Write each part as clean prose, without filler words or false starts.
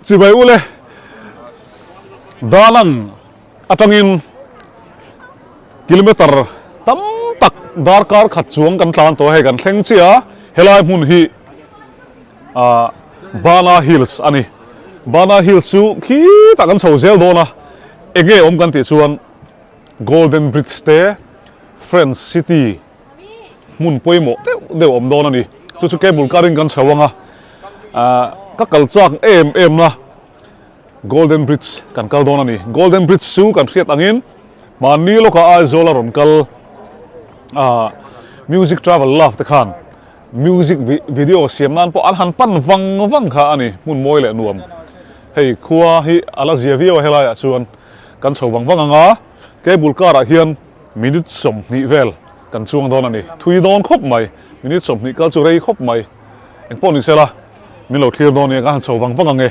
Chibai ule Danang atangin kilometer tam tak darkar khat chuang kan tlan tawh a hei kan thleng chiah a helai hmun hi ah Bana Hills a ni. Bana Hills chu khitah kan chho zel dawn a enge awm kan tih chuan Golden Bridge te Friends City hmun pawimawh deuh deuh awm dawn a ni. Chu chu cable car in kan chho ang a, ah ka kal chak em em na Golden Bridge kan kal dawn a ni. Golden Bridge chu kan hriat angin mahni lawkah Aizawl a rawn kal ah Music Travel Love te khan music video siam nan pawh an han pan vang vang kha a ni hmun mawi leh nuam. Hei khua hi a la zia viau a helaiah chuan kan chho vang vang ang a, cable car ah hian Minute 20 vel kan chuang dawn a ni. Thui dawn khawp mai. Minute 20 kal chu rei khawp mai. Eng pawh ni sela, min lo thlir dawn nia ka han chho vang vang ang e.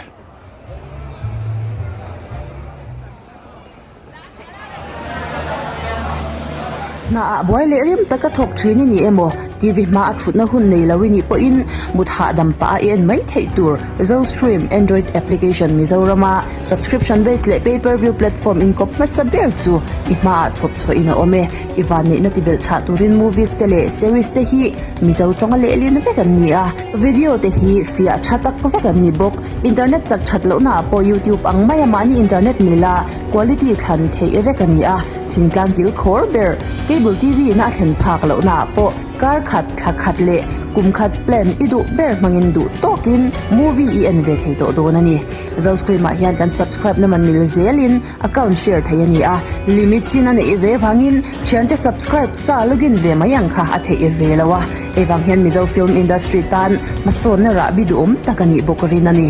Hna ah buai leh rim taka thawk thin i ni emaw, TV hma a thutna hun nei lo i nih pawhin mut hahdam pah a i en mai theih tur Zostream Android application Mizorama Subscription base leh pay per view platform inkawp hmasa ber chu i hmaah chhawp chhuahin a awm e. I vanneihna ti belh chhah turin movies te leh series te hi Mizo tawnga lehlin vek an ni a, video te hi fiah tha tak vek an ni bawk. Internet chak that lohna ah pawh YouTube ang maia mahni internet mila quality thlan theih vek a ni a, thingtlang kil khawr ber cable TV in a thlen phak lohna ah pawh kar khat, thla khat leh kum khat plan i duh ber hmangin duh tawkin movie i en ve thei tawh dawn a ni. Zoscream ah hian kan subscribe na man mil zelin account share thei a ni a, limit chin a neih ve vangin thiante subscribe sa login ve mai ang kha a theih ve lo a, hei vang hian Mizo film industry tan hmasawnna rahbi duhawm tak a nih bawk rin a ni.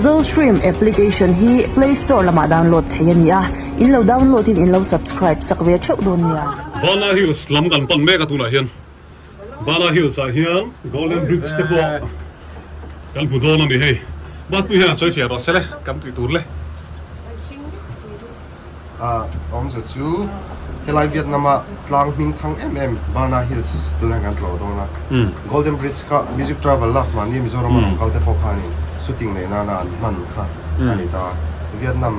Zostream application hi play store lamah download thei a ni a, in lo download in in lo subscribe sak ve theuh dawn nia. Bana Hills lam kan pan mek a tunah hian. Bana Hills ah hian Golden Bridge te pawh kan hmu dawn a ni hei. Batpui hian a sawi fiah rawh se le kan tih tur le. A awmze chu helai Vietnam a tlang hming thang em em Bana Hills tunah hian kan tlawh dawn a. Golden Bridge kha Music Travel Love mahni Mizoram a rawn kal te pawh khanin shooting neih nana an hman kha a ni ta. Vietnam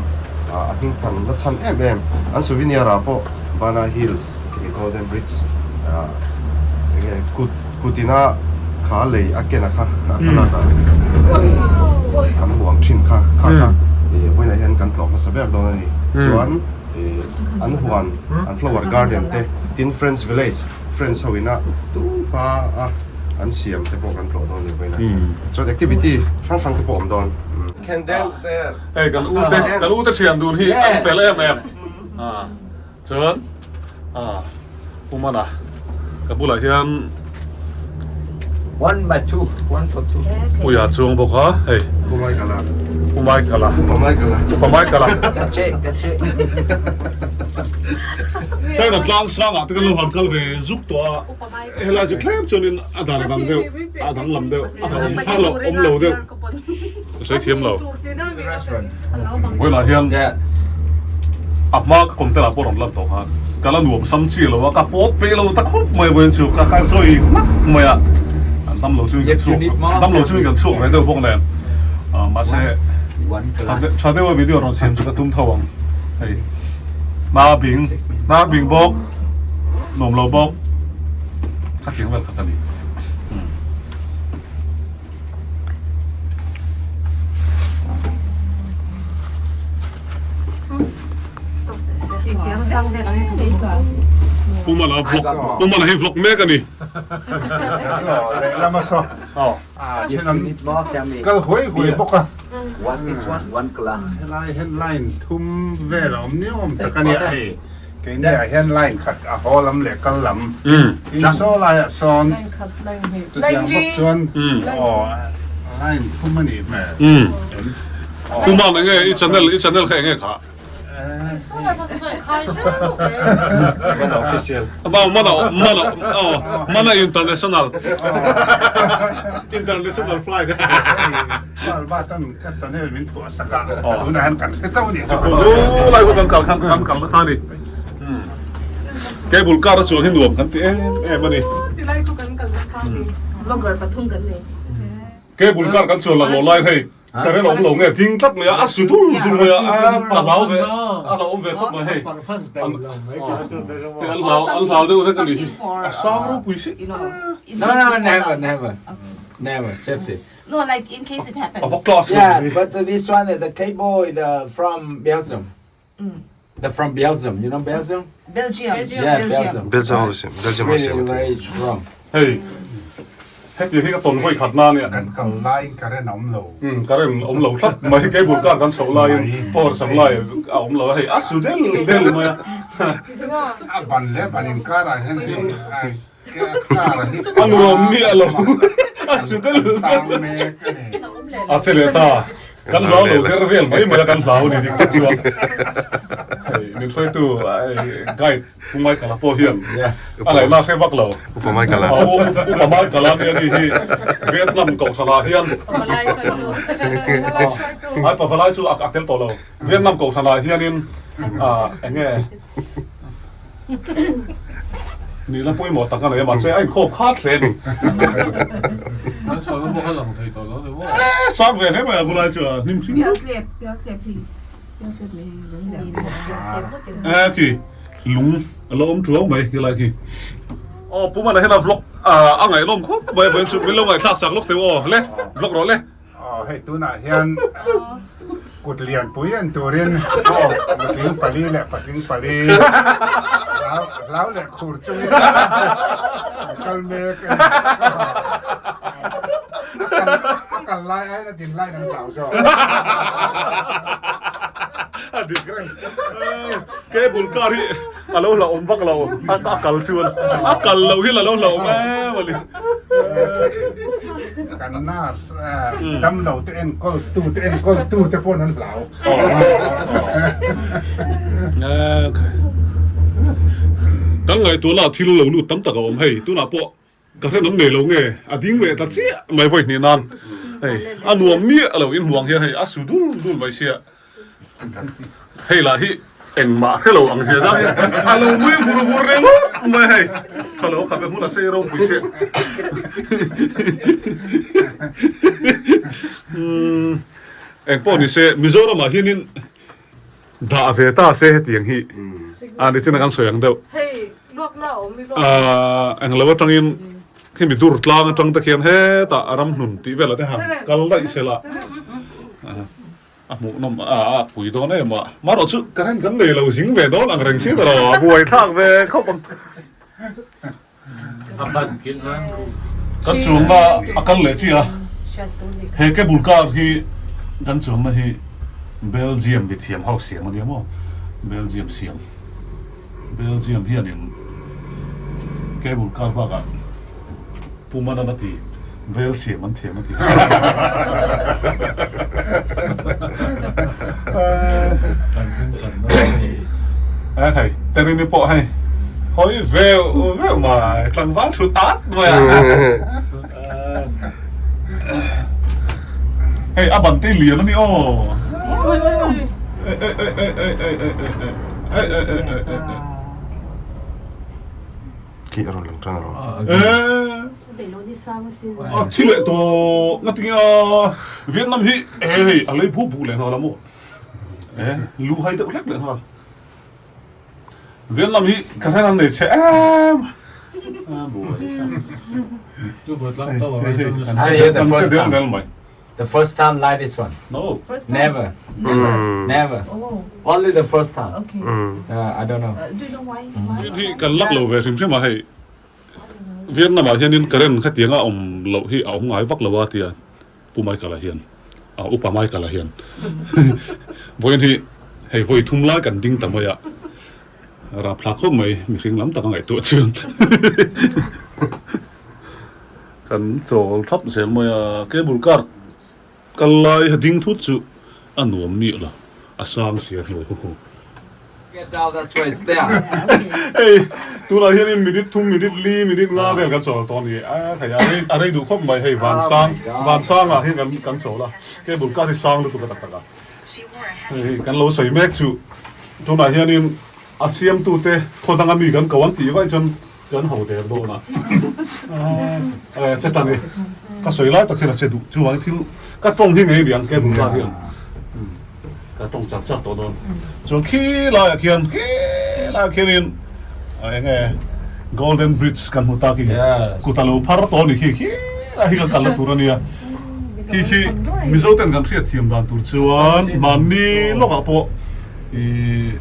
a hming than la chhan em em an souvenir ah pawh Bana Hills Khi Golden Bridge ah enge kut kutina kha lei a ken a kha a thlalak ah kan hmu ang thin kha kha kha ih vawiinah hian kan tlawh hmasa ber dawn a ni chuan ih an huan an flower garden te tin Friends Village Friends ho ina tun hma a an siam te pawh kan tlawh dawn a ni vawiinah hian chuan activity hrang hrang te pawh a awm dawn. Can dance there. Hei kan u te kan u te thian dun hi an fel em em a. Chuan ah Pu Mana ka bulah hian One by two, one for two. Puia chuang bawk a hei. Pu Michael-a. Pu Michael-a. Upa Michael-a. Upa Michael-a. Ka che, ka che. China tlang sangah te kan lo han kal ve zuk tawh a. Helai chu tlem chuanin a dan a dang deuh, a danglam deuh, a awm phak loh, awm lo deuh. Ka sawi thiam lo. Vawilah hian a hma ka content ah pawh rawn lan tawh khan ka la nuam sam chiah lo a, ka pawt peih lo ta khawp mai vawiin chu ka ka zawi hmak mai a, an dam lo chungin kan chhuak dam lo chungin kan chhuak ve deuh bawk nen mahse tha deuh a video rawn siam chu ka tum tho ang hei hnar bing hnar bing bawk nuam lo bawk ka tling vel khat a ni. Pumala vlog Pumala hi vlog mek a ni. Lehlam a saw a then an kal huai huai bawk a. Helai hian line thum vel a awm ni awm tak a nia hei. Keini ah hian line khat a haw lam leh kal lam in saw laiah sawn chutiang bawk chuan aw line thum a nih hmel. Pu Mam enge i channel i channel kha enge kha? Mana official. Mana mana aw mana international international flight. Ka channel min phuah sak a, tunah hian kan hre chauh a nih chu. Chu lai pawh kan kal khan kan kal na kha a ni. Cable car a chuan hi nuam kan ti em em a ni. Tilai khu kan kal na kha a ni. Vlogger pathum kan nei. Cable car kan chuan laklawh lai hei. Current awm lo nge ding tlat mai a, a su dul dul mai a, a hlau ve, a hlauhawm ve khawp mai hei. An hlau, an hlau deuh vek a nih hi. A sang ropui si. No, no, never, never. Never, safety. No, like in case it happens. A va class lo. Yeah, but this one, the cable is from Belgium. The from Belgium, you know Belgium? Belgium. Yeah, Belgium. Belgium ho siam, Belgium ho Really siam a ti. very strong. Hei, heti hi ka tawn vawi khat na nia. Kan kal laiin current a awm lo. Um, current awm lo tlat mai, cable car kan chhoh laiin power supply a awm lo a, hei a su del del mai a. A ban leh ban inkarah hian hei car hi A nuam miah lo, a su del del. tang mek a ni. A che leh ta. Kan hlau lo der vel mai mai a kan hlau ni dik tak chuan hei min hruaitu guide Pu Michael-a pawh hian a ngaihna hre vak lo. Upa Michael-a. Upa Michael-a nia ni hi Vietnam kohhranah hian ai pavalai chu a tel tawh lo. Vietnam kohhranah hianin eng nge Nihna pawimawh tak a nei a, mahse a inkhawp khat hle a ni. An sawi pawh kha lang thei tawh lo ni maw? Eh, sang ve hle mai a bulai chu a hnim hrim Pial tlep, pial tlep hi, pial tlep mai hi lung lian Eh, khi lung a lo awm tuau mai helai khi. Aw, Pu Mana hian a vlog a ngaihnawm khawp mai a vawiin chu min lo ngaihthlak sak lawk teh u aw, le vlog rawh le. Aw hei tunah hian kut lianpui en turin aw nutling pali leh patling pali hlau hlau leh khur chungin an kal mek a ni. A kal a kal lai aiin a din laiin an hlau zawk. A dik reng. Cable car hi a lo hlauhawm vak lo a kal chuan a kal lo hian a lo hlauhawm em a ni. Kan nurse damlo te enkawl tu te enkawl tu te paw'n an hlau. Kan ngaihtuahna ah thil lo lut tam tak a awm hei tunah pawh ka hre nam nei lo nge a ding leh ta chiah mai vawi hnih nan hei a nuam miah lo inhmuh ang hian hei a su dul dul mai sia. Hei lah hi engmah hre lo ang zia zang hi a lo nui vur vur ringawt mai hei. Tha lo kha ve hmun a sei ropui se. Eng pawh ni se Mizoram ah hianin dah ve ta se hetiang hi a ni chin a kan sawi ang deuh. Eng lo atangin khimi dur tlang atang te khian hetah a ramhnun tih velah te han kal daih sela. A hmuhnawm a a pui dawn em a, marawh chu current kan nei lo zing ve dawn ang reng si ta lo, a buai thlak ve khawp ang. A ban kilh nan ru. Kan chuangna a kal leh chiah a, he cable car hi kan chuangna hi Belgium mithiam ho siam a nia maw, Belgium siam, Belgium hianin cable car bakah Pu Manan a ti, Bel siam an thiam a ti. A hei, Terini pawh hei, hawi veuh veuh mai, tlangval thut at mai a. Hei, a ban te lian a ni aw. Ei ei ei ei ei ei ei ei ei ei ei ei ei. Khi a rawn lang tan alawm. A thi leh tawh nga tinge a Vietnam hi e hei a lei buk buk leh nghal a maw e lu hai deuh hlek leh nghal Vietnam hi ka hre nan nei chhe em The first time. The first time like this one. No. First time? Never. Never. Never. Oh. Only the first time. Okay. I don't know. Do you know why? Why? Hi kan lak lo ve hrim hrim a hei Vietnam ah hianin current khatianga awm loh hi a awm ngai vak lo a tia Pu Michael-a hian a upa Michael-a hian vawiin hi hei vawi thum lai kan ding ta mai a rapthlak khawp mai mihring lam tak a ngaihtuah chuan Kan chawl thap zel mai a, cable car kal lai a ding thut chu a nuam miah lo, a sang sia hnuai khaw khaw. Get down that's why it's there. Hei tunah hianin minute thum minute li minute nga vel kan chawl tawh a ni a, hei a rei a rei duh khawp mai hei van sang van sangah hian kan kan chawl a, cable car hi sang lutuk a tak tak a, hei kan lo sawi mek chu tunah hianin a siamtute khaw danga mi kan ko an tih vaih chuan Kan ho der dawn a, eh che ta ni, ka sawi lai tak hian a che duh chuvangin thil Ka tawng hi ngei niang cable car hian ka tawng chak chak tawh dawn. Chuan khi laiah khian khi laiah khianin eng nge Golden Bridge kan hmu ta khi kut a lo phar tawh a ni khi khi lai hi kan kalna tur a nia. Khi khi Mizo ten kan hriat thiam dan tur chuan mahni lawkah pawh ih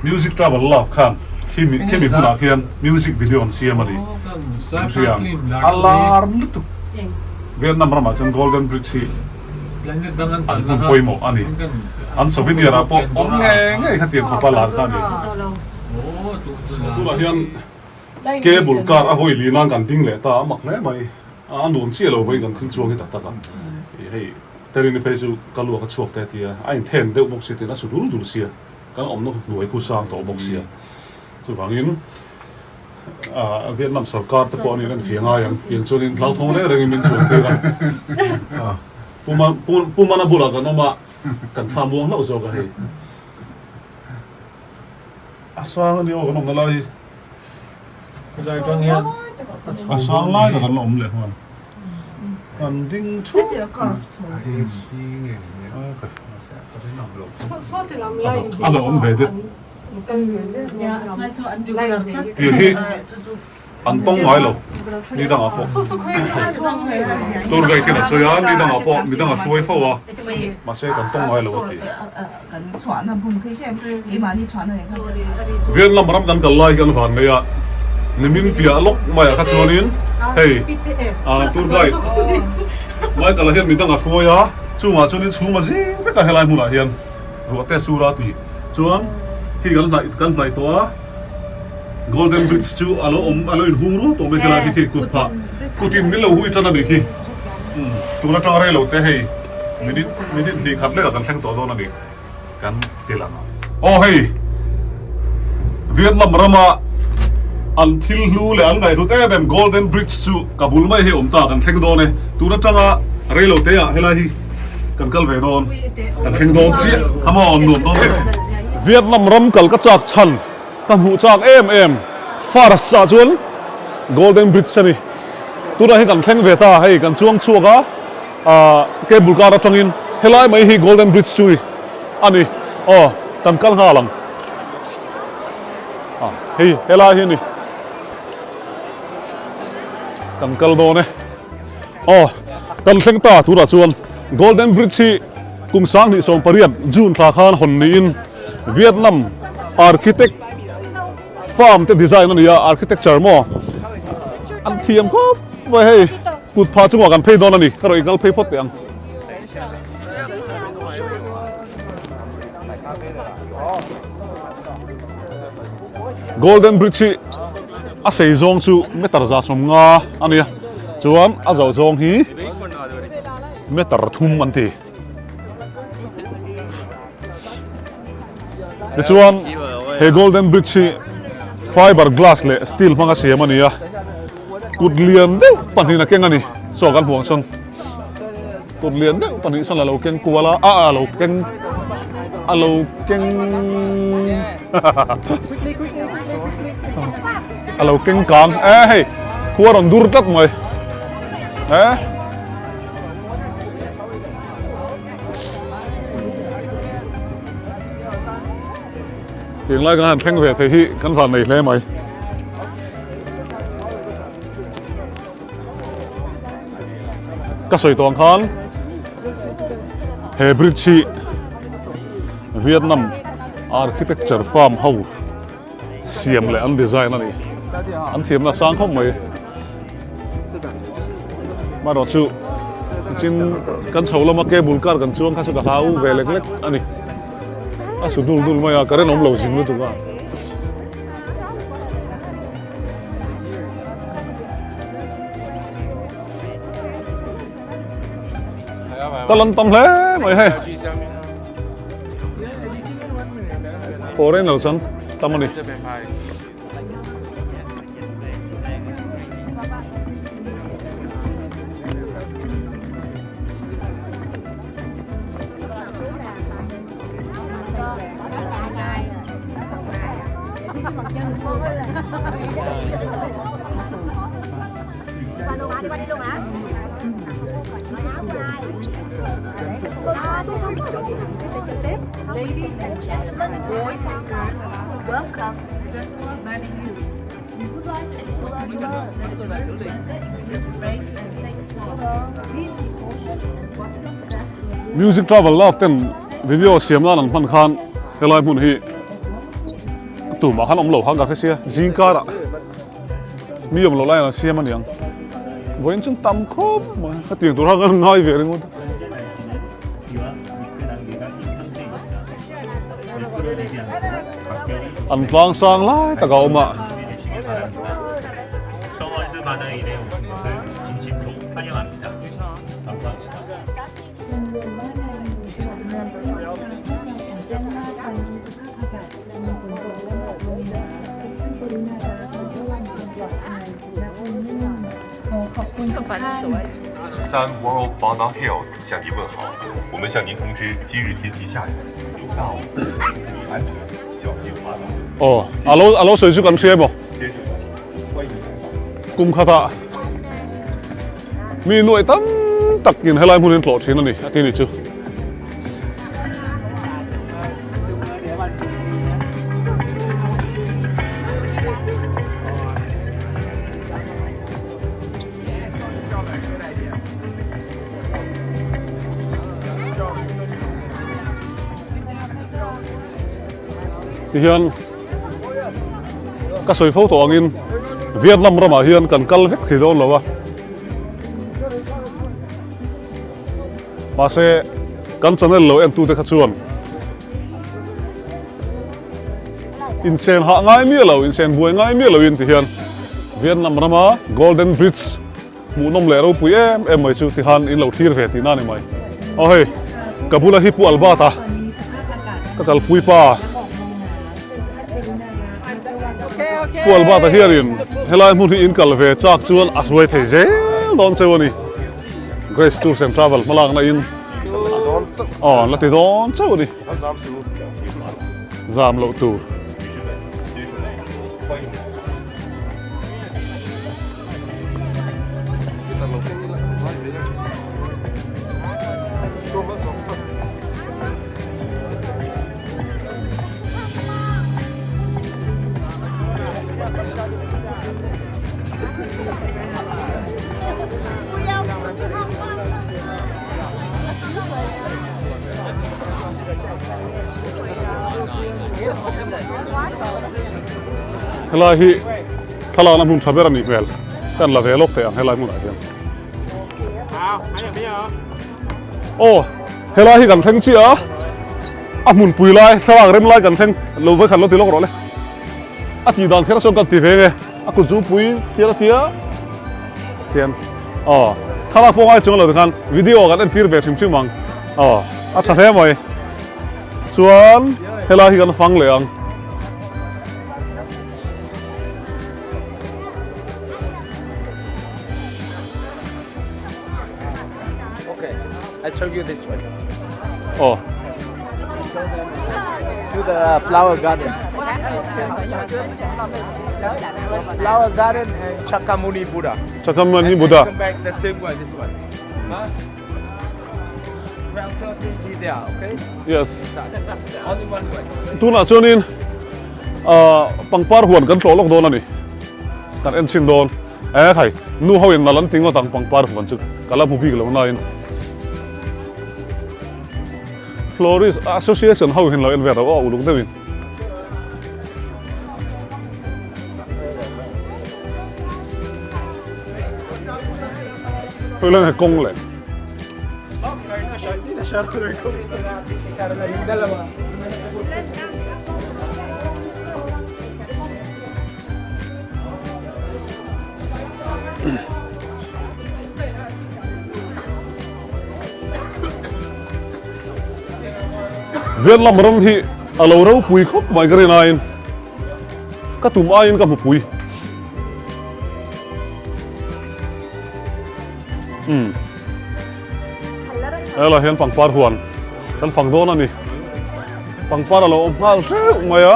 Music Travel Love khan khimi khimi hmunah khian music video an siam a ni. Kan hria a lar lutuk. Vietnam ramah chuan Golden Bridge hi an hmun pawimawh a ni. An souvenir ah pawh awm ngei ngei khatiang khawpa lar kha a ni. Tunah hian cable car a vawi li nan kan ding leh ta a mak hle mai. A nuam chiah lo vawiin kan thil chuang hi tak tak a. Hei Terini phei chu ka luak a chhuak te a ti a, a inthen deuh bawk sia tiin a su dul dul sia. Kan awmna hnuai khu sang tawh bawk sia. Chuvangin Vietnam sorkar te pawh an in enfiah ngai ang tiang chuanin hlauthawng reng rengin min chuan tir a. Pu Mana bulah kan awm a, kan thla muang hlauh zawk a hei. A sang a ni aw kan awmna lai hi. A sang lai tak an la awm leh nghal. Kan ding thup. A la awm ve det. Tiang hi an tawng ngai lo ni dangah pawh tour guide hian a sawi a ni dangah pawh mi dangah hruai fo a mahse kan tawng ngai lo a ti. Vietnam ram kan kal lai hian van nei a nimin piah lawk mai ah kha chuanin hei tour guide Michael-a hian mi dangah hruai a chungah chuanin chhum a zing vek a helai hmunah hian. Ruah te sur a tih chuan khi kan hnaih kan hnaih tawh a Golden Bridge chu a lo awm a lo inhung rual tawh mai khilai khi khi kut phah kutin min lo hui tan a nih khi tun atang rei lo te hei minute minute hnih khat lek ah kan thleng tawh dawn a ni kan ti lang aw hei Vietnam rama an thil hlu leh an ngaihhlut em em Golden Bridge chu ka bul mai hi awm ta kan thleng dawn e tun atanga rei lo te ah helai hi Kan kal ve dawn. Kan thleng dawn chiah. Come on, nuam dawn em. Vietnam ram kal ka chak chhan ka hmuh chak em em first ah chuan Golden Bridge a ni. Tunah hian kan thleng ve ta hei kan chuang chhuak a ah cable car atangin helai mai hi Golden Bridge chu a ni. Aw kan kal nghal ang. Ah hei helai hi a ni. Kan kal dawn e. Aw, kan thleng ta turah chuan Golden Bridge hi kum 2018 June thla khan hawn niin Vietnam architect firm te design a ni a, architecture maw an thiam khawp mai hei kut phah chungah kan phei dawn a ni, ka rawn ingal phei phawt teh ang. Golden Bridge hi a sei zawng chu meter 150 a nia chuan a zawh zawng hi meter 3 an ti tichuan he Golden Bridge hi fiber glass leh steel hmanga siam a ni a kut lian deuh pahnihin a keng a ni saw kan hmuh ang sawn. Kut lian deuh pahnih sawn a lo keng kual a, a a lo keng a lo keng a lo keng kang e hei khua rawn dur tlat mai e tiang lai kan han thleng ve thei hi kan van nei hle mai. Ka sawi tawh ang khan he bridge hi Vietnam architecture firm ho siam leh an design a ni. An thiamna a sang khawp mai. Amaherawh chu tichin kan chho lama cable car kan chuang kha chu ka hlau ve lek lek a ni. A su dul dul mai a, current awm lo zing lutuk a. Ka lan tam hle mai hei. Foreigner chuan tam a ni. Music Travel Love ten video siam nan an hman khan helai hmun hi tumah khan awm lo khan ka hre sia zing karah mi awm loh laiin an siam a niang vawiin chuan tam khawp mai hetiang tur khan kan ngai ve ringawt a. An tlang sang lai tak a awm a. Sun World Bana Hills 向您问好， 我们向您通知今日天气下雨， 有大雾， 注意安全， 小心滑倒。 Aw, a lo a lo sawi chu kan hria emaw? Kum khatah mi nuaih tam takin helai hmun in tlawh thin a ni a ti ni chu. Tihian ka sawi fo tawh angin Vietnam ramah hian kan kal vek thei dawn lo a. Mahse kan channel lo entute kha chuan inchen hah ngai miah lo, inchen buai ngai miah loin tihian Vietnam rama Golden Bridge Hmuhnawm leh ropui em em mai chu tikhan in lo thlir ve tihna a ni mai. Aw hei, ka bula hi Pu Albert a, ka kalpui pa. Pu Albert a hianin helai hmun hi in kal ve chak chuan a hruai thei zel dawn cheu a ni. Grace Tours and Travel hmalakna in aw an la ti dawn chauh a ni. Zam loh tur. Helai hi Thlalakna hmun tha ber a nih hmel. Kan la ve lawk teh ang helai hmunah hian. Aw, helai hi kan thleng chiah a, a hmunpui lai, thlalak rem lai kan thleng lo vawikhat lo ti lawk rawh le. A tih dan kher chuan kan ti ve nge, a kut chu pui hian a ti a, tian aw, thlalak pawh ngai chuang lo tikhan video kan entir ve hrim hrim ang, aw, a tha hle mai. Chuan helai hi kan fang leh ang. Okay, I show you this one. Oh. To the flower garden. Flower garden and Chakamuni Buddha. Chakamuni Buddha. Come back the same way, this one. Huh? Yes. Tunah chuanin pangpar huan kan tlawh lawk dawn a ni. Kan en chhin dawn. E khai, nu ho in nal an ti ngawt ang pangpar huan chu ka la hmu bik lo nain. Florist Association ho hin lo en ve rauh a uluk deuhin. Hei lai kawng leh. Vietnam ram hi a lo ropui khawp mai ka rin aiin ka tum aiin ka hmu pui. Umm. Helai hian pangpar huan kan fang dawn a ni. Pangpar a lo awm nghal teuh mai a.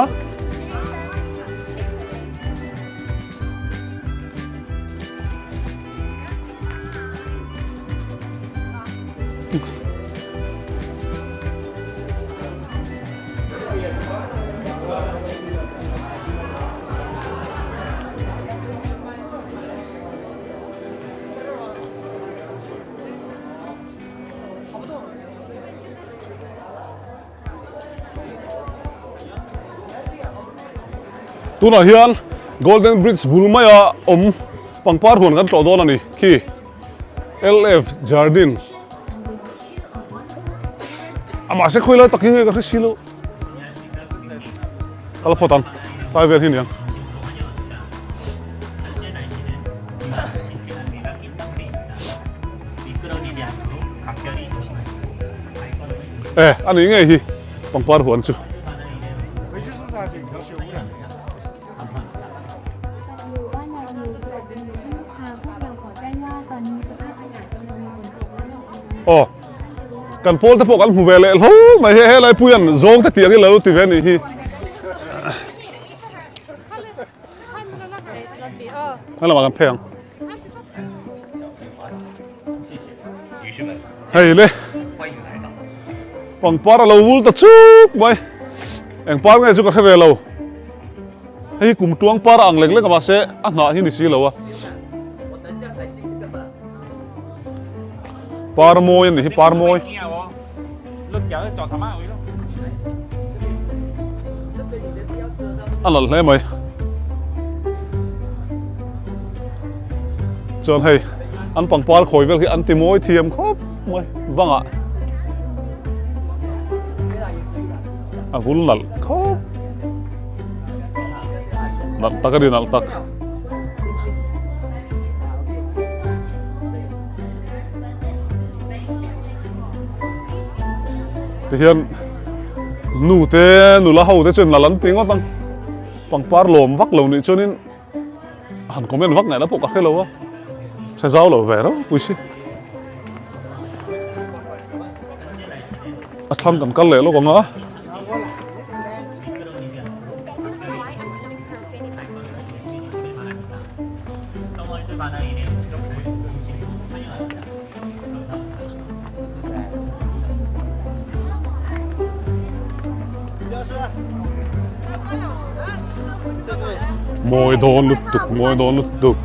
Tunah hian Golden Bridge bul maia awm pangpar huan kan tlawh dawn a ni khi LF Jardine a mahse khawi lai tak hi nge ka hre si lo kal phawt ang tlai vel hi niang. E a ni ngei hi pangpar huan chu. Aw kan pawl te pawh kan hmu ve leh hlo mai he helai pui an zawng te tih angin lo ti ve a nih hi. Helamah kan phei ang. Hei le pangpar a lo vul ta chuk mai eng par nge chu ka hre ve lo hei kum tuang par a ang lek lek a mahse a hnah hi ni si lo a par mawi a ni hi par mawi a nalh hle mai chuan hei an pangpar khawi vel hi an ti mawi thiam khawp mai bangah a vul nalh khawp nalh tak a ni nalh tak. Tihian nu te nula ho te chuan la lan ti ngawt ang pangpar lawm vak lo nih chuanin han comment vak ngaihna pawh ka hre lo a hre zau lo ve reuh pui si a thlang kan kal leh lawk ang a. Mawi dawn lutuk mawi dawn lutuk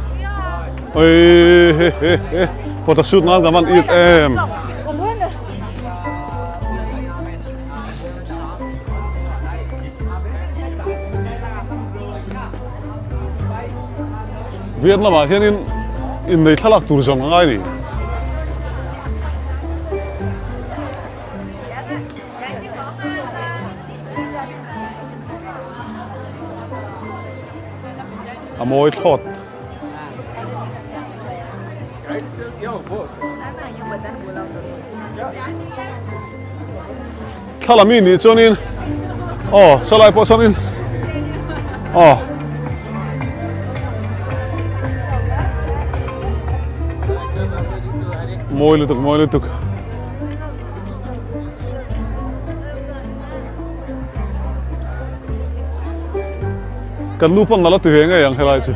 ei he he he photo shoot nan ka van it em. Vietnam ah hianin innei thlalak tur zawng a ngai ni. A mawi thlawt. Thla lami nih chuanin aw sawlai pawh sawnin aw mawi lutuk mawi lutuk kan nu pawn nala ti ve ngei ang helai chu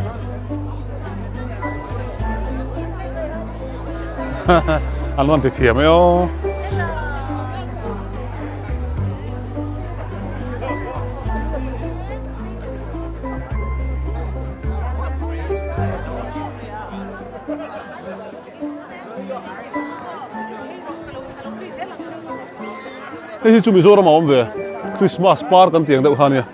an rawn ti thiam e aw. Hei hi chu Mizoram a awm ve Christmas par kan tiang deuh kha ania.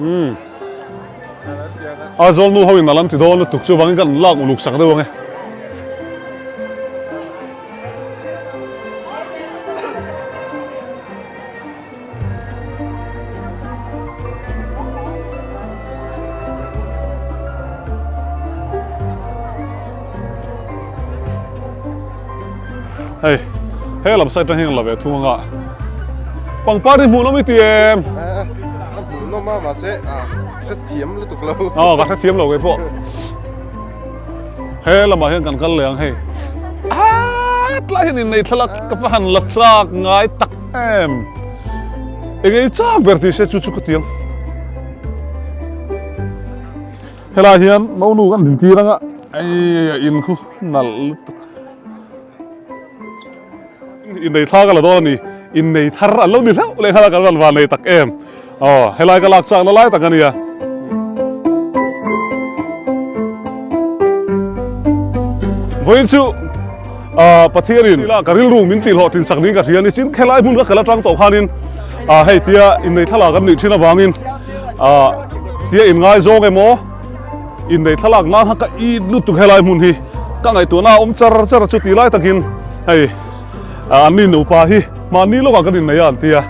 Umm Aizawl nu ho in a lam ti dawn lutuk chuvangin kan lak uluk sak deuh ang e. Hei, he lam side atang hian la ve thung anga pangpar hi hmuh nawm i ti em? A hmuh nawm a mahse a hrethiam lutuk lo. Aw ka hrethiam lo keipawh. He lamah hian kan kal leh ang hei. Ah, tlai hian innei thlalak ka va han la chak ngai tak em. Eng ei chak ber tih se chu chu ka ti ang. Helai hian monu kan din tir anga ei a in khu nalh lutuk. Innei thla ka la dawn a ni. Innei thar an lo ni hlauh leh nghal a kan van van nei tak em. Aw helai ka lak chak na lai tak a nia. Vawiin chu Pathianin ka rilru min tih hlawhtlin sak niin ka hria a ni. Chin khelai hmun ka kal atang tawh khanin hei tia innei thlalak an nih thin avangin tia inngaizawng emaw innei thlalak nan kha ka it lutuk helai hmun hi ka ngaihtuahna a awm char char a chuti lai takin hei an ni nupa hi mahni lawkah kan innei a an tia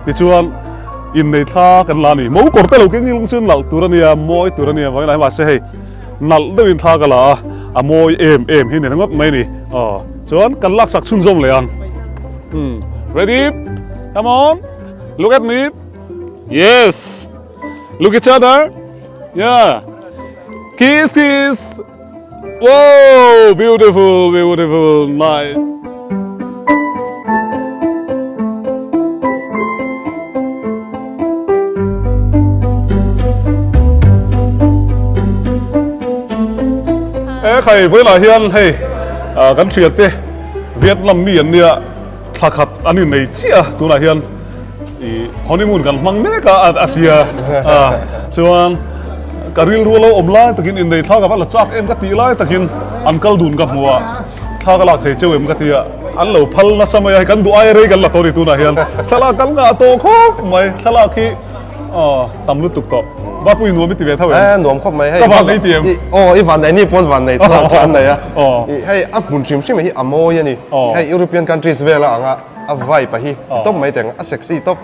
tichuan innei thla kan la a ni. Mo kawr te lo keng ilung chu nalh tur a nia mawi tur a nia vawiin ah mahse hei Nalh deuhin thla ka la a, a mawi em em hi ni ringawt mai a ni. Aw, chuan kan laksak chhunzawm leh ang. Hmm, ready? Come on, look at me. Yes, look each other. Yeah, kiss, kiss. Wow, beautiful, beautiful, nice. E khai vawilah hian hei kan thian te Vietnam mi an nia thla khat an in nei chiah a tunah hian ih honeymoon kan hmang mek a a tia a chuan ka rilru a lo awm lai takin innei thla ka va la chak em ka tih lai takin an kal dun ka hmu a thla ka lak thei cheu em ka tia. An lo phal nasa mai a, hei kan duh aia rei kan la tawh a ni tunah hian thlalak kan ngah tawh khawp mai, thlalak hi tam lutuk tawh. Bapui nuam i ti ve tho em? Eh nuam khawp mai hei. Ka van nei ti em? Aw i van nei ni pawn van nei thlalak chu an nei a. Hei a hmun hrim hrim hi a mawi a ni. Hei European countries vela anga a vibe a hi ti tawp mai teng a sexy tawp.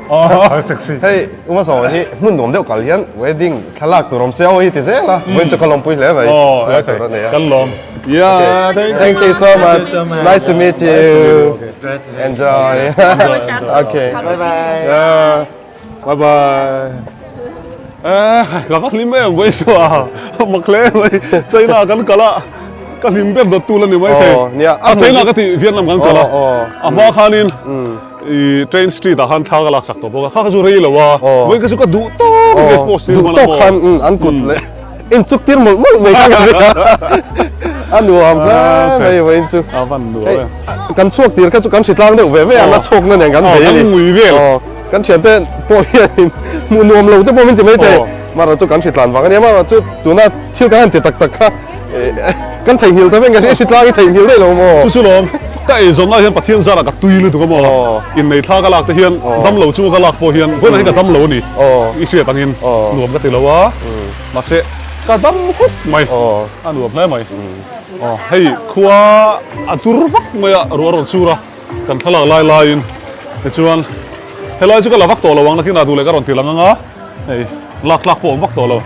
Sexy. Hei Uma Sawma hi hmun nuam deuh kal hian wedding thlalak tur awm se aw hi ti zel a, vawiin chu ka lawmpui hle mai. Aw kan lawm. Yeah, thank you. Thank you so much. Nice to meet you. Enjoy. Okay. Bye bye. Yeah. Bye bye. Eh, ka va hlim em vai chu a. Mak hle mai. China kan kal a. Ka hlim ber dawt tu la ni mai thei. Oh, nia. A China ka ti Vietnam kan kal a. A hma khanin i train street ah khan thla ka lak sak tawh bawk a. Kha kha chu rei lo a. Vawi ka chu ka duh tawk nge post Duh tawk khan an kut leh. Inchuk tir mawlh mawlh mai kha ka hria. A nuam hle mai vawiin chu. A van nuam e. Kan chhuak tir kha chu kan hritlang deuh ve ve a, na chhuak na nen kan bei a ni. Kan ngui vel. Kan thiante pawh hianin hmuh nuam lo te pawh min ti mai thei. Mahrawh chu kan hritlan vang a nia, mahrawh chu tuna thil kan han ti tak tak kha kan theihnghilh ta vek nge, i hritlang i theihnghilh daih lo maw? Chu chu lawm, ka eizawnna hian Pathian zarah ka tui lutuk a maw? Innei thla ka lak te hian damlo chunga ka lak pawh hian vawiin ah hian ka damlo a ni. I hriat angin nuam ka ti lo a. Mahse, ka dam khawp mai, a nuam hle mai. Aw, hei khua a dur vak mai a, ruah rawn sur a, kan thlalak lai laiin tichuan helai chu ka la vak tawh lo ang, nakinah duh leh ka rawn ti lang ang a, hei lak tlak pawh a awm vak tawh lo.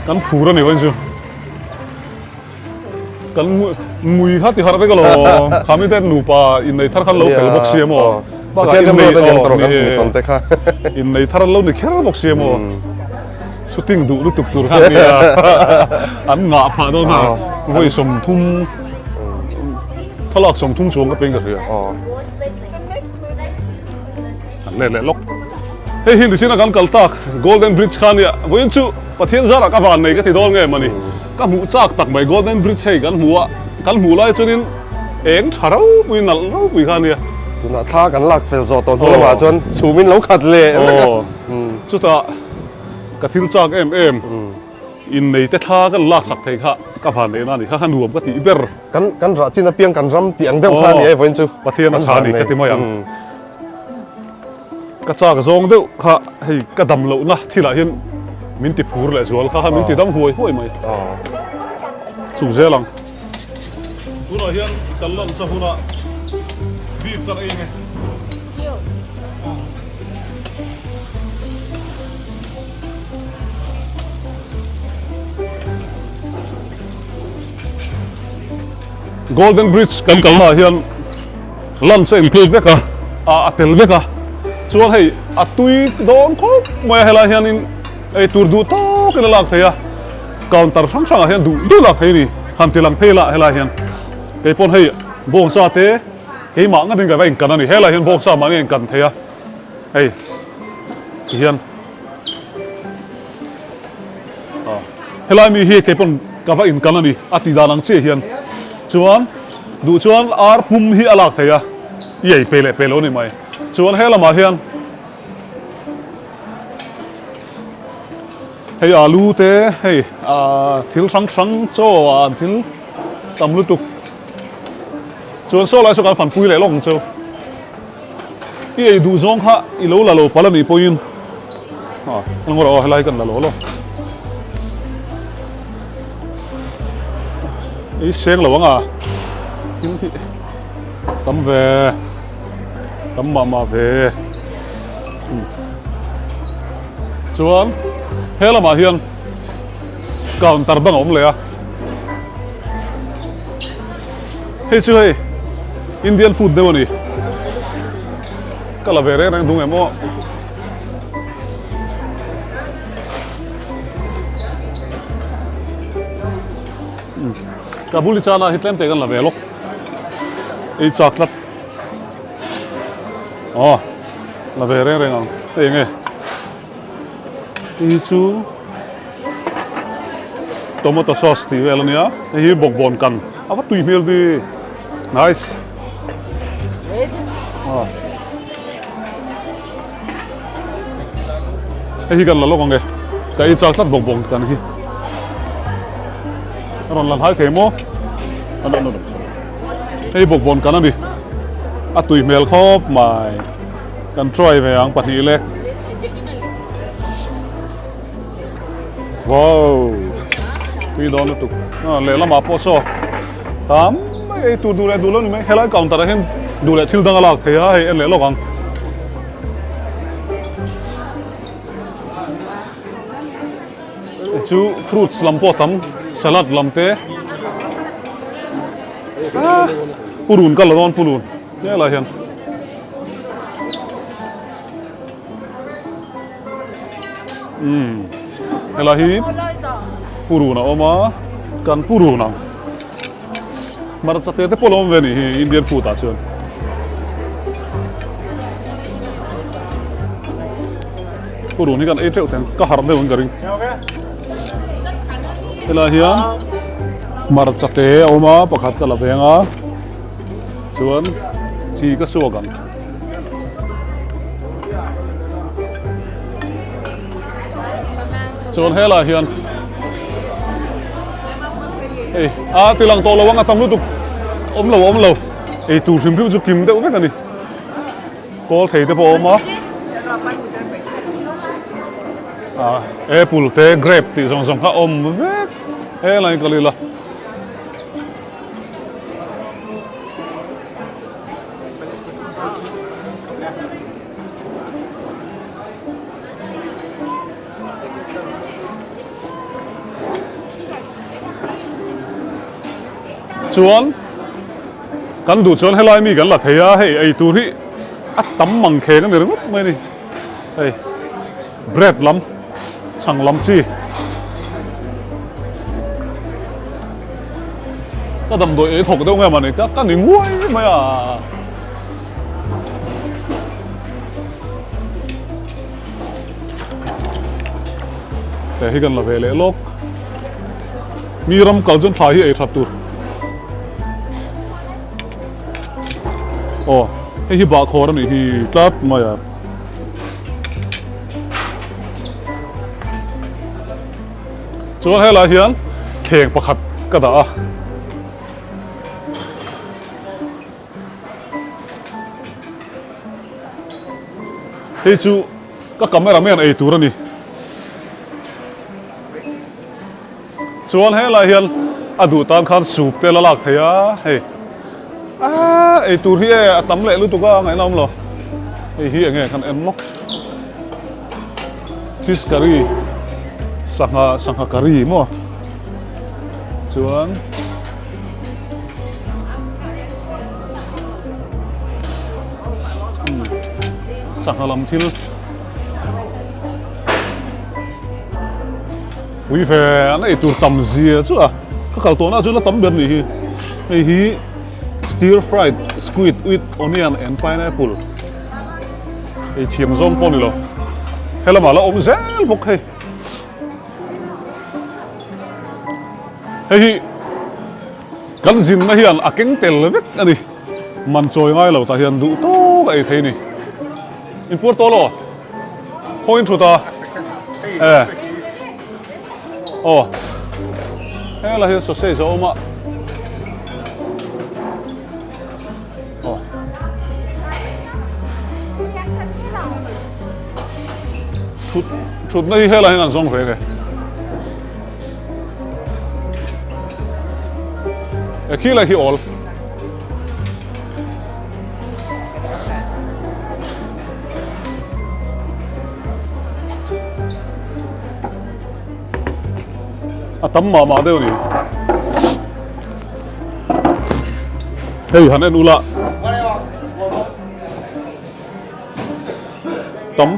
Kan phur a ni vawiin chu. Kan ngui kha ti harh vek alo, kha mi te nupa innei thar khan lo fel bawk si emaw, bakah innei aw ni e, innei thar an lo ni kher bawk si emaw, shooting duh lutuk tur kha an nia, an ngah phah dawn a, vawi 30 thlalak 30 chuang ka peng ka hria. An let leh lawk. Hei hi nichin a kan kal tak Golden Bridge kha nia, vawiin chu Pathian zarah ka van nei ka ti dawn nge mawni. Ka hmuh chak tak mai Golden Bridge hei kan hmu a, kan hmuh lai chuanin eng tha ropui nalh ropui kha ania. Tunah thla kan lak fel zawh tawh hnu lamah chuan chhumin lo khat leh vek a. Chutah ka thil chak em em innei te thla kan lak sak thei kha ka van neih na a ni kha kha nuam ka tih ber. Kan kan rah chin apiang kan ram tih ang deuh kha a ni e vawiin chu. Pathian a tha a ni ka ti mai ang. Ka chak zawng deuh kha hei ka dam lohna thilah hian min ti phur leh zual kha kha min ti dam huai huai mai. Chuk zel ang. Tunah hian kan lunch a hunah beef kan ei nge. Golden Bridge kan kalnaah hian Lunch a include vek a, a tel vek a, chuan hei a tui dawn khawp mai a, helai hianin ei tur duh tawkin a lak thei a, counter hrang hrangah hian duh duh lak thei a ni, han ti lang phei lah helai hian kei pawn hei bawngsa te keimah ngatin ka va inkan a ni, helai hian bawngsa mahni a inkan thei a, hei tihian helai mi hi kei pawn ka va inkan a ni a ti dan ang chiah hian chuan. Duh chuan ar pum hi a lak thei a, i ei pe leh pe lo a ni mai. Chuan he lamah hian hei alu te hei thil hrang hrang chaw ah an thil. Tam lutuk. Chuan saw lai saw kan fanpui leh lawk ang cheu. I ei duh zawng kha i lo la lo palh a nih pawhin ah kan ngaw rawh aw helai kan la lo lo. Ei seng lo ang a thil hi tam ve tam mah mah ve. Chuan he lamah hian counter dang a awm leh a. Hei chu hei Indian food deuh a ni. Ka la ve reng reng dung em aw. Ka bul i chana hi tlem te kan la ve lawk. Ei chak tlat. Aw la ve reng reng ang. Hei enge? Hei chu tomato sauce tih vel a nia. Hei hi bawkbawn kan a va tui hmel bi. Nice. Aw. Hei hi kan la lawk ang e. Ka ei chak tlat bawkbawn kan hi. A rawn la hlai thei maw? A no no no. Hei bawkbawn kan a ni. A tui hmel khawp mai. Kan try ve ang pahnih le. Wow. Tui dawn lutuk. Ah, lehlamah pawh saw tam mai ei tur duh leh duh lo ni mai. Helai counter ah hian duh leh thil dang a lak thei a, hei en leh lawk ang. Chu fruits lam pawh tam, salad lam te. Ah, purun ka la dawn purun. Helai hian. Umm helai hi purun a awm a kan purun ang hmarcha te te pawh a lo awm ve a nih hi Indian food ah chuan. Purun hi kan ei teuh teng ka harh deuh in ka ring. Helai hian hmarcha te a awm a pakhat ka la veng a chuan chi ka suak ang. Chuan helai hian hei a ti lang tawh lo ang a tam lutuk awm lo awm lo ei tur hrim hrim chu kim deuh vek a ni kawl thei te pawh a awm a ah apple te grape tih zawng zawng kha a awm vek helai ka lila. Chuan kan duh chuan helai mi kan la thei a, hei ei tur hi a tam mang kheng a ni ringawt mai a ni. Hei bread lam chhang lam chi. Ka damdawi ei thawk deuh nge mawni ka ka ni nguai mai a. He hi kan la ve leh lawk. Mi ram kal chuan thlai hi ei that tur. Aw hei hi bahkhawr a nih hi tlat mai a. Chuan helai hian thleng pakhat ka dah a. Hei chu ka camera man ei tur a ni. Chuan helai hian a duh tan khan soup te la lak thei a hei. Aaa ei tur hi e a tam leh lutuk a ngaihna awm lo. Hei hi enge kan en lawk. Fish curry sangha sangha curry maw chuan sangha lam thil pui ve an ei tur tam zia chu a ka kal tawhna chuan a tam ber nih hi hei hi stir fried squid with onion and pineapple. Ei thiam zawng pawh a ni lo. Helamah la awm zel bawk hei. Hei hi kan zinna hian a keng tel vek a ni. Man chawi ngai lo tah hian duh tawk a ei thei a ni. In puar tawh lo? Khawiin thut a? E. Aw. Helai hian sausage a awm a. Thut thutna hi helai hian an zawng ve nge. E khi lai khi awl. A tam mah mah deuh ni. Hei han en ula. Tam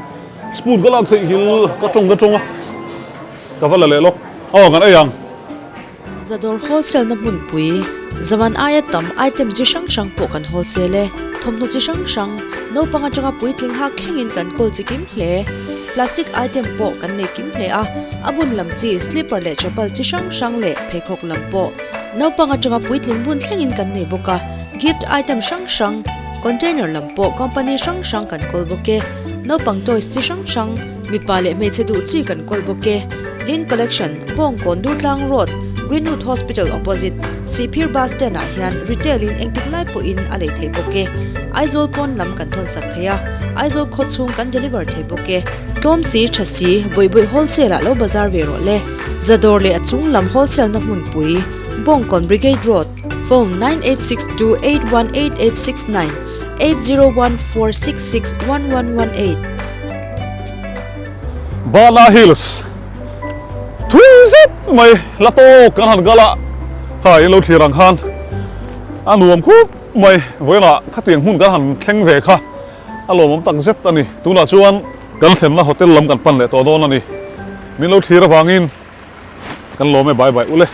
spoon ka lak theih hil ka tawng ka tawng a. Ka va la leh lawk. Aw kan ei ang. Zadawr wholesale na hmunpui, zaman aia tam item chi hrang hrang pawh kan wholesale e. Thawmhnaw chi hrang hrang, naupang atanga puitling hak thlengin kan kawl chi kim hle. Plastic item pawh kan nei kim hle a, a bun lam chi slipper leh chapal chi hrang hrang leh pheikhawk lam pawh naupang atanga puitling bun thlengin kan nei bawk a. Gift item hrang hrang, container lam pawh company hrang hrang kan kawl bawk e. Naupang toys chi hrang hrang, mipa leh hmeichhe duh chi kan kawl bawk e. Lin Collection, Bawngkawn Durtlang Road, Greenwood Hospital opposite, Sihphir Bus Stand ah hian retail in engtik lai pawhin a lei theih bawk e. Aizawl pawn lam kan thawn sak thei a, Aizawl khaw chhung kan deliver thei bawk e. Tlawm si, tha si, Bawihbawih wholesale ah lo bazar ve rawh le. Zadawr leh a chung lam wholesale na hmunpui, Bawngkawn Brigade Road, phone 9862818869, 8014661118. Bana Hills thui zet mai la tawk kan han kal a, kha in lo thlir ang khan a nuam khup mai. Vawiinah khatiang hmun kan han thleng ve kha a lawmawm tak zet a ni. Tunah chuan kan thlenna hotel lam kan pan leh tawh dawn a ni. Min lo thlir avangin kan lawm e, bye bye ule.